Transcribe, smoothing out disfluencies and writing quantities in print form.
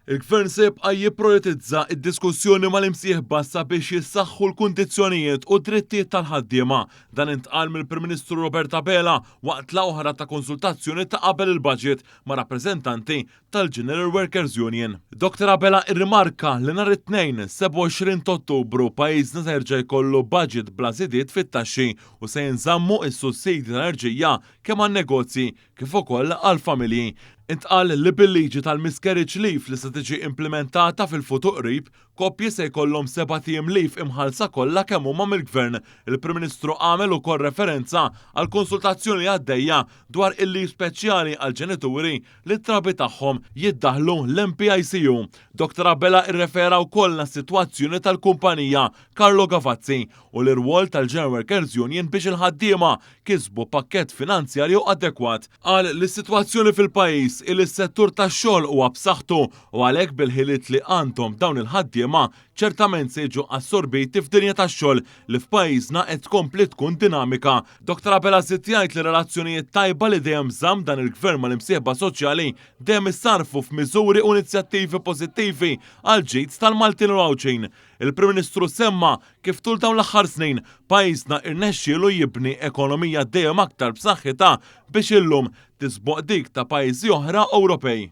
Il-Gvern se jibqa' jipprioritizza d-diskussjoni mal-imsieħba sabiex jissaħħu l-kundizzjonijiet u d-drittijiet tal-ħaddiema. Dan intqal mill-Prim Ministru Robert Abela waqt laqgħa oħra ta' konsultazzjoni ta' qabel il-budget ma' rappreżentanti tal-General Workers Union. Dr Abela irrimarka li nhar it-Tnejn, 27 t'Ottubru, pajjiżna se jerġa' jkollu budget bla żidiet fit-taxxi u se jinżammu s-sussidji tal-enerġija kemm għan-negozji kif ukoll għall-familji. Intqal li bil-liġi tal-miscarriage leave li se tiġi implimentata fil-futur qrib, koppji se jkollhom sebat ijiem leave imħallsa kollha kemm huma mill-Gvern. Il-Prim Ministru għamel ukoll referenza għall-konsultazzjoni li għaddejja dwar il-leave speċjali għall-ġenituri li t-trabi tagħhom jiddaħħlu l-MPICU. Dr Abela rrefera wkoll għas-sitwazzjoni tal-kumpanija Carlo Gavazzi u l-irwol tal-General Workers Union biex il-ħaddiema kisbu pakkett finanzjarju adekwat. Qal li s-sitwazzjoni fil-pajjiż hi li s-settur tax-xogħol huwa b'saħħtu u għalhekk bil-ħiliet li għandhom dawn il-ħaddiema ċertament se jiġu assorbiti f'dinja tax-xogħol li f'pajjiżna qed tkompli tkun dinamika. Dottor Abela żied jgħid li relazzjonijiet tajba li dejjem żamm dan il-Gvern mal-imsieħba soċjali dejjem issarrfu f'miżuri u inizjattivi pożittivi għall-ġid tal-Maltin u l-Għawdxin. Il-Prim Ministru semma kif tul dawn l-aħħar snin pajjiżna irnexxielu jibni ekonomija dejjem aktar b'saħħitha biex illum tisboq dik ta' pajjiżi oħra Ewropej.